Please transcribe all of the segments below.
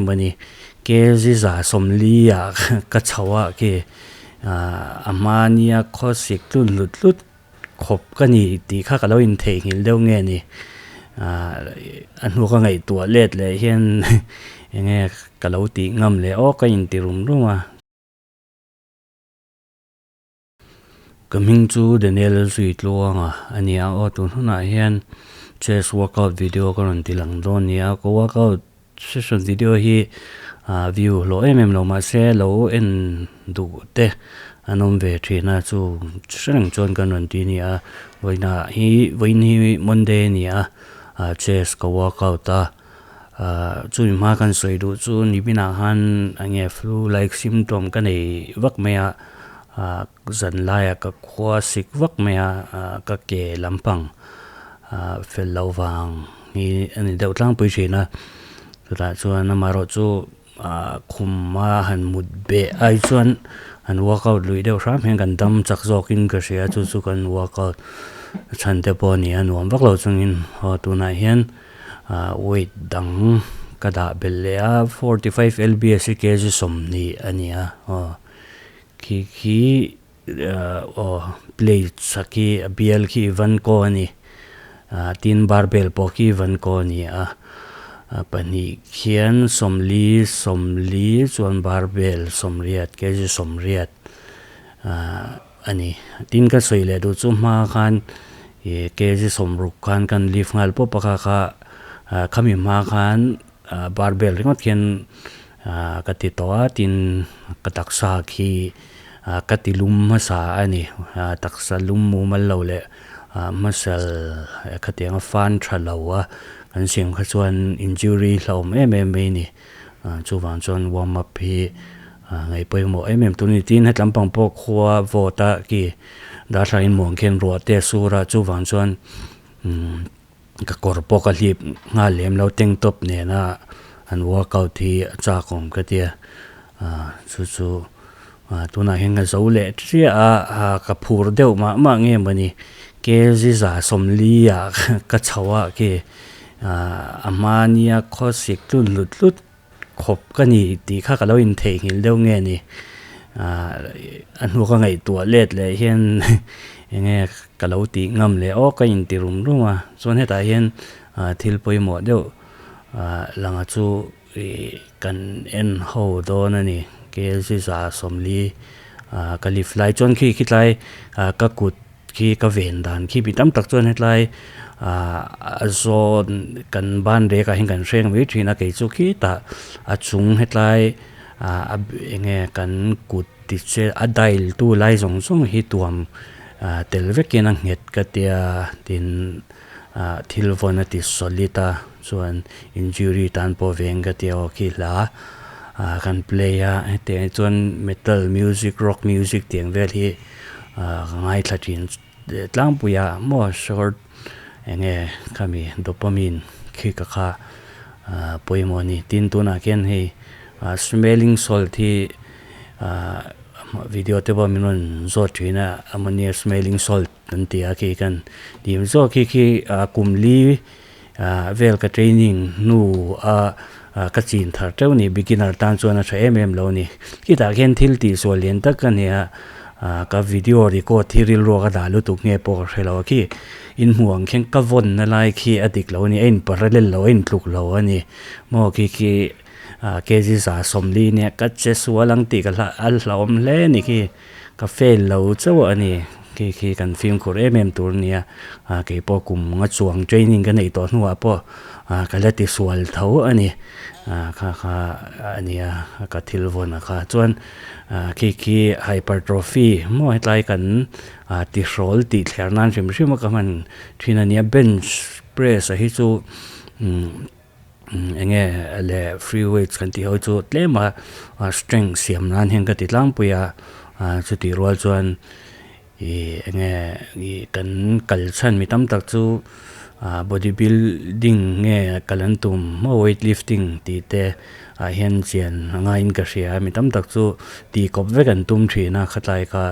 mawni kg 140 ah ka chho a khi a hmania khawsik tlut hlut hlut khawp ka ni tih kha ka lo intheihnghilh deuh nge ni a hnu ka ngaihtuah let leh hian eng nge ka lo tih ngam leh aw ka inti rum rum a. Ka hming chu Daniel Zuitluanga a ni a, aw tun hunah hian chest workout video ka rawn ti lang dawn a ni a, ka workout session video hi view hlawh em em lo mahse lo en duh te an awm ve thin a, chu hrereng chuan kan rawn ti a ni a, vawiinah hi vawiin hi Monday a ni a, chest ka workout a, chumi hma kan sawi duh chu niminah khan eng nge flu like symptom ka nei vak mai a. Zan laiah ka khua sik vak mai a, ka ke lampang fel loh vang hi a ni deuh tlangpui thin a. Chutah chuan amaherawh chu khuma han mut beh ai chuan han workout luih deuh hram hian kan dam chak zawkin ka hria a, chu chu kan workout chhan te pawh a ni a, nuam vak lo chungin aw tunah hian weight dang ka dah belh leh a, 45 lbs hi kg 20 a ni a aw. Khi khi aw plate sak hi a bial khi Ivanko a ni tin barbell pawh khi Ivanko a ni a pahnih khian 40 40 chuan barbell 80 kg 80 a ni tin ka sawi leh duh chu hma khan ih kg 60 khan kan lift nghal pawp a kha kha khami hma khan. Barbell ringawt khian ka ti tawh a, tin ka taksa khi ka ti lum hmasa a ni. Taksa lum mumal lo leh muscle khatianga fan tha lo a kan siam kha chuan injury hlauhawm em em mai a ni. Chuvang chuan warm up hi ngaih pawimawh em em tur a ni. Tin hetlam pang pawh khua vawt a ki darthlalang in muang khian ruah te a sur a, chuvang chuan. Ka kawr pawh ka hlip nghal lem lo tank top nena an workout hi a chak awm ka tia chu chu tunah hian ka zo leh chiah a ka phur deuh mah mah nge mawni kg 140 ah ka chho a khi a hmania khawsik tlut hlut hlut khawp ka ni tih kha ka lo intheihnghilh deuh nge ni a hnu ka ngaihtuah let leh hian eng nge ka lo tih ngam leh aw ka inti rum rum a chuan hetah hian thil pawimawh deuh langa chu ih kan en ho dawn a ni kg 140 ka lift lai chuan khi khitlai ka kut Khi ka ven dan khi mi tam tak chuan hetlai a zawn kan ban rek ah hian kan hreng mai thin a kei chu khitah a chung hetlai a eng nge kan kut ti che a dail tu lai zawng zawng hi tuam tel vekin a nghet ka tia tin thil vawn a ti solid a chuan injury tan pawh veng ka tia aw khi hla kan play a hetiang chuan metal music rock music tih ang vel hi. Ka ngaithla thin tlangpui a maw short eng nge khami dopamine khi ka kha pawimawh a ni tin tunah khian hei smelling salt hi video te pawh min rawn zawt thin a ammonia smelling salt an ti a khi khan dim zawk khi khi kum li vel ka training hnu a ka chin thar teuh a ni beginner tan chuan a tha em em lo a ni khitah khian thil tihsual lian tak a ni a ka video record hi rilru a ka dah lutuk nge pawh ka hre lo a khi in hmuh ang khian ka vawn na lai khi a dik lo a ni a in parallel lo a in tluk lo a ni maw khi khi kg 140 nia ka che sual ang tih ka a hlauhawm hle a ni khi ka fail lo chauh a ni khi khi kan fimkhur em em tur a nia keipawh kum nga chuang training ka neih tawh hnuah pawh ka la ti sual tho a ni kha kha a nia ka thil vawn a kha chuan khi khi hypertrophy maw hetlai kan tihrawl tih thler nan hrim hrim a ka hman thin a nia bench press a hi chu Eng nge le free weights kan tih ho chu tlem a strength siam nan hian ka ti tlangpui a chutih rual chuan ih eng nge ih kan kal chhan mi tam tak chu body building nge kal an tum maw weight lifting tih te ah hian chian a ngaiin ka hria a mi tam tak chu tih kawp vek an tum thin a khatlai kha.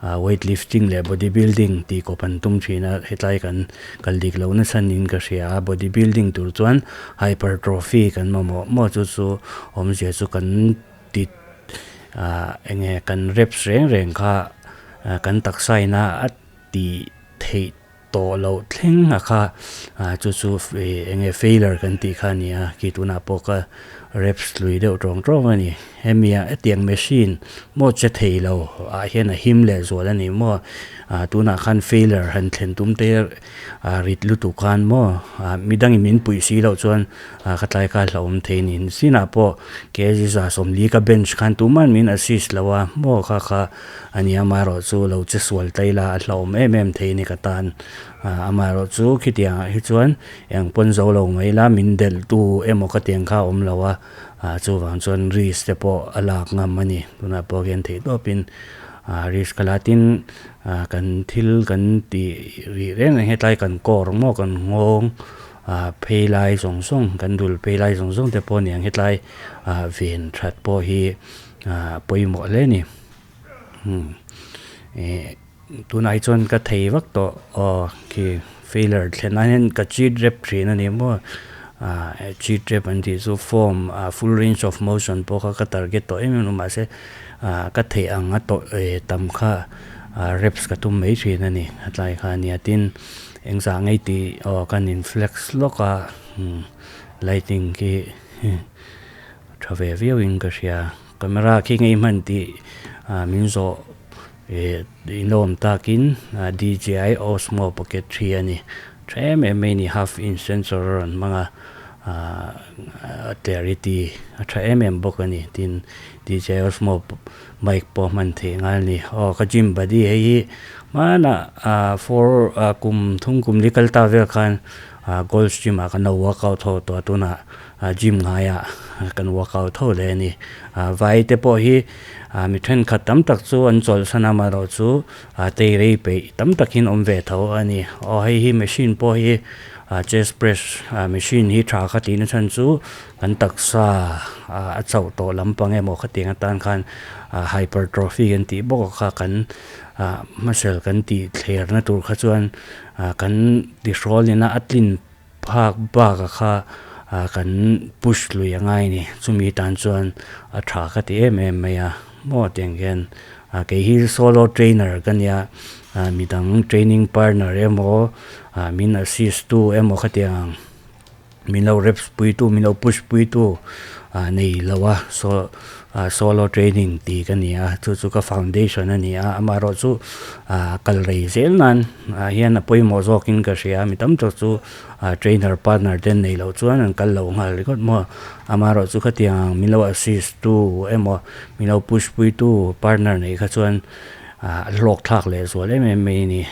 Weight lifting leh body building tih kawp an tum thin a, hetlai kan kal dik loh nasa niin ka hria a, body building tur chuan hypertrophy kan mamawh maw chu chu awmzia chu kan ti ah eng nge kan reps reng reng kha kan taksa ina a tih theih tawh loh thleng a kha ah chu chu eng nge failure kan tih kha a ni a, khi tunah pawh ka reps lui deuh tawng tawng a ni. Hemi ah hetiang machine maw che thei lo ah hian a him leh zual a ni maw ah tunah khan failure han thlen tum te ah rit lutuk khan maw ah midangin min puih si loh chuan ah ka tlai kha a hlauhawm thei a ni. Sinah pawh kg 140 ka bench khan tuman min assist lo a maw kha kha a ni amaherawhchu lo che sual ta ila a hlauhawm em em thei a ni ka tan ah amaherawhchu khitiang ah hi chuan eng pawn zo lo mai ila min delh tu emaw ka tiang kha a awm lo a. Ah chuvang chuan risk te pawh a lak ngam a ni tunah pawh hian theih tawpin ah risk a la tin ah kan thil kan tih rih reng reng hetlai kan kawr maw kan nghawng ah phei lai zawng zawng kan dul phei lai zawng zawng te pawh aniang hetlai ah ven that pawh hi ah pawimawh hle a ni umm eh tunah hi chuan ka thei vak tawh aw khi failure thlen nan hian ka cheat rep thin a ni maw ah cheat rep an tih chu form ah full range of motion pawh kha ka target tawh em em a mahse ah ka theih ang a tawh eh tam kha ah reps ka tum mai thin a ni a tlai kha a nia tin engzah ngei tih aw kan in flex lawk a umm lighting khi tha ve viau in ka hria camera khi ngei hman tih ah min zawh. Ih inawm takin DJI Osmo Pocket 3 a ni tha em em mai a ni half inch sensor a rawn hmang a ahh clarity a tha em em bawk a ni tin DJI Osmo mic pawh hman theih ngai a ni aw ka gym buddy hei hi hmanah ah four ah kum thum kum li kal ta vel khan ah gold gym ah kan lo workout ho tawh a tunah ah gym ngaiah kan workout ho leh a ni ah vai te pawh hi ah mi thenkhat tam tak chu an chawlhsan a amaherawhchu ah tei rei peih tam takin awm ve tho a ni aw hei hi machine pawh hi ah chest press ah machine hi tha kha tihna chhan chu kan taksa ah a chauh tawh lampang emaw khatiang atan khan ah hypertrophy an tih bawk a kha kan ah hmasel kan tih thlerna tur kha chuan ah kan tihrawl ina a tlin Phak bak a kha kan push lui a ngai ni. Chumi tan chuan a tha ka ti em em mai a. Maw tiang hian kei hi solo trainer ka nia, midang training partner emaw min assist tu emaw khatiang ang min lo reps pui tu, min lo push pui tu nei lo a. So solo training tih ka ni a, chu chu ka foundation a ni a, amaherawhchu kal rei zel nan hian a pawimawh zawkin ka hria a, mi tam tak chu trainer partner te an neih loh chuan an kal lo nghal ringawt maw, amaherawhchu khatiang ang min lo assist tu emaw min lo push pui tu partner neih kha chuan a hlawk thlak leh zual em em mai a ni.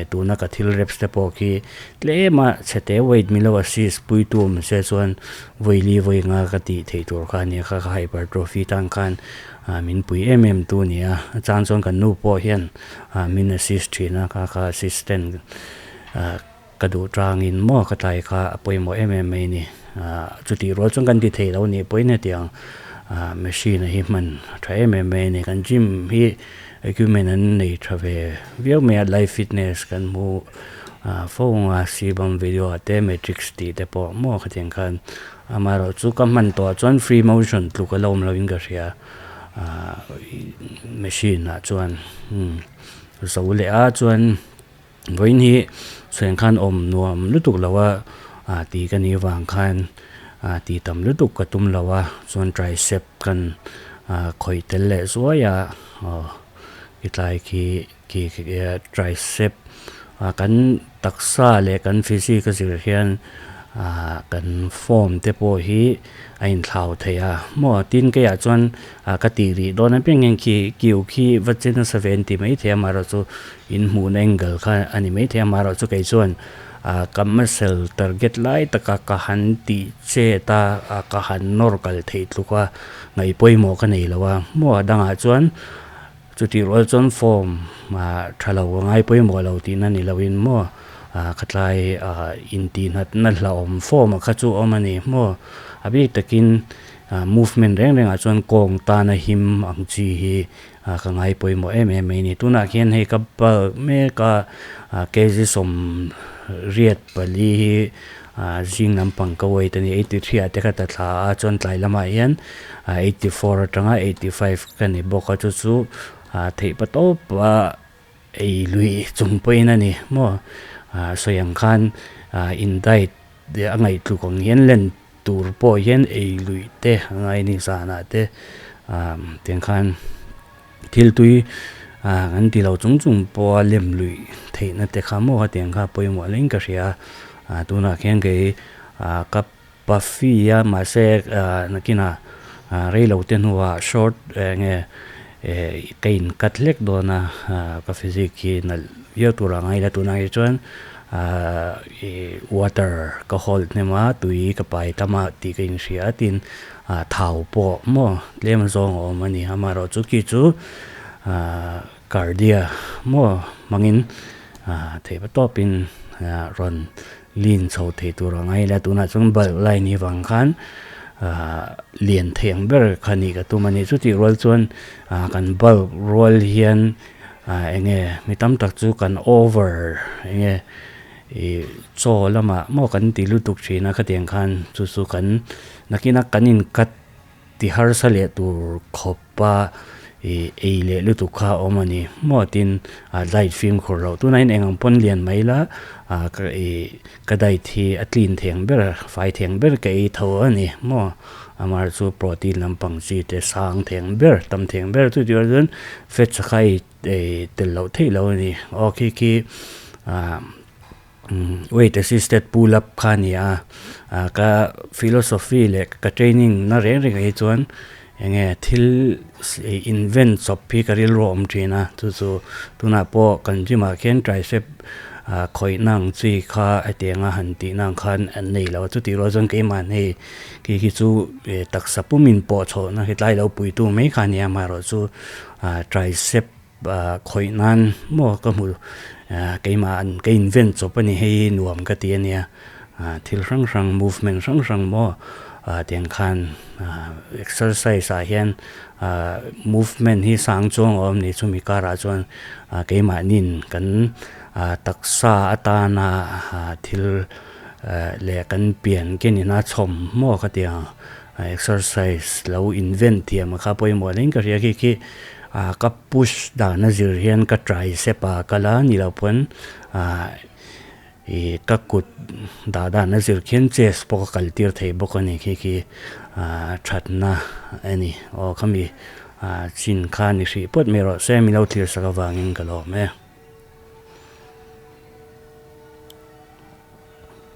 Tuna ka thil reps te pawh khi tlem a chhete weight min lo assist pui tu awm se chuan vawi li vawi nga ka tih theih tur kha a nia kha ka hypertrophy tan khan min pui em em tu a ni a, a chang chuan kan nu pawh hian min assist thin a kha kha assistant ka duh tangin maw ka tlai kha a pawimawh em em mai a ni. Chutih rual chuan kan ti thei lo a nih pawhin hetiang machine hi hman a tha em em mai a ni. Kan gym hi equipment an nei tha ve viau mai a, live fitness kan hmu fo ang a, cbam video ah te matrix tih te pawh maw khatiang khan amaherawhchu ka hman tawh ah chuan free motion tluk a la awm loin ka hria machine ah chuan zo leh a chuan. Vawiin hi chheng khan awm nuam lutuk lo a ah tih ka nih vang khan ah tih tam lutuk ka tum lo a chuan tricep kan ah khawih tel leh zuai a aw khilai khi khi tricep ah kan taksa leh kan physique a zir hian ah kan form te pawh hi a inthlau thei a maw tin keiah chuan ah ka tih rih dawn apiang hian khi kiu khi va che nasa ve an ti maithei a amaherawhchu in hmuhna angle kha a ni maithei a amaherawhchu kei chuan ah ka muscle target lai taka ka han tih chet a ah ka han nawr kal theih tluk a ngaih pawimawh ka nei lo a maw a dangah chuan chutih rual chuan form ah tha lo a ngai pawimawh lo tihna ni loin maw ah ka tlai ah intihhnatna hlauhawm form ah kha chu a awm a ni maw a bik takin. Movement reng rengah chuan kawng tana him ang chi hi ka ngai pawimawh em em mai a ni. Tunah khian hei ka bulk mek a kg 84 hi zing lampang ka weight a ni 83 ah te kha ta thla a chuan tlai lamah hian 84 atanga 85 ka ni bawk a chu chu theih pa tawp a ei lui chung pawhin a ni maw sawi ang khan in diet a ngaihtluk ang hian len tur pawh hian ei luih te a ngai a ni zanah te tiang khan thil tui kan ti lo chung chung pawha lem luih theihna te kha maw hetiang kha pawimawh hleng ka hria a tunah khian kei ka puffy a mahse nakinah reilo te hnuah short eng nge ka in cut hlek dawn a ka physique hi nalh viau tur a ngai la tunah hi chuan ih water ka hold hnem a tui ka pai tam a tih ka inhria a tin thau pawh maw tlem zawng a awm a ni amaherawh chu khi chu cardia maw hmangin theih tawpin rawn Lin chho thei tur a ngai la tunah chuan bulk line hi vang khan lian thei ang ber kha nih ka tum a ni. Chutih rual chuan kan bulk rual hian eng nge mi tam tak chu kan over eng nge ih chaw lamah maw kan ti lutuk thin a khatiang khan chu chu kan nakina kan in cut Ti harsa leh tur khawpa ih ei leh lutuk kha a awm a ni. Maw tin ah diet fimkhur loh tunah hian eng ang pawn lian mai la ah ka ih ka diet hi a clean thei ang ber fai thei ang ber ka ei tho a ni. Maw amah chu protein lampang chi te sang thei ang ber tam thei ang ber chu tih chuan fats kha ei ei tel loh theih loh a ni. Aw khi khi ah. Weight assisted pull up kha a ni a, ka philosophy leh ka training na reng reng ah hi chuan eng nge thil invent chawp hi ka rilru a awm thin a, chu chu tunah pawh kan gym ah khian tricep khawih na ang chi kha hetiang a han tih na ang khan an nei lo a, chutih rual chuan keimah hei khi khi chu taksa pum in pawh chhoh na hetlai lo puitu mai kha a ni a, amaherawh chu tricep Khawih nan maw ka hmu keimah an ka invent chawp a ni hei nuam ka ti a nia thil hrang hrang movement hrang hrang maw tiang khan exercise ah hian movement hi sang chuang a awm ni chumi karah chuan keimahnin kan taksa atana thil leh kan pian kenin a chhawm maw ka ti ang. Exercise lo invent thiam kha pawimawh hleng ka hria khi khi ah ka push dan a zir hian ka tricep ah kal a ni loh pawn ah ih ka kut dah dan a zir khian chest pawh ka kal tir thei bawk a ni khi khi ah thatna a ni aw khami ah chin kha ni hrih pawt mai rawh se mi lo thlir sak avangin ka lawm e.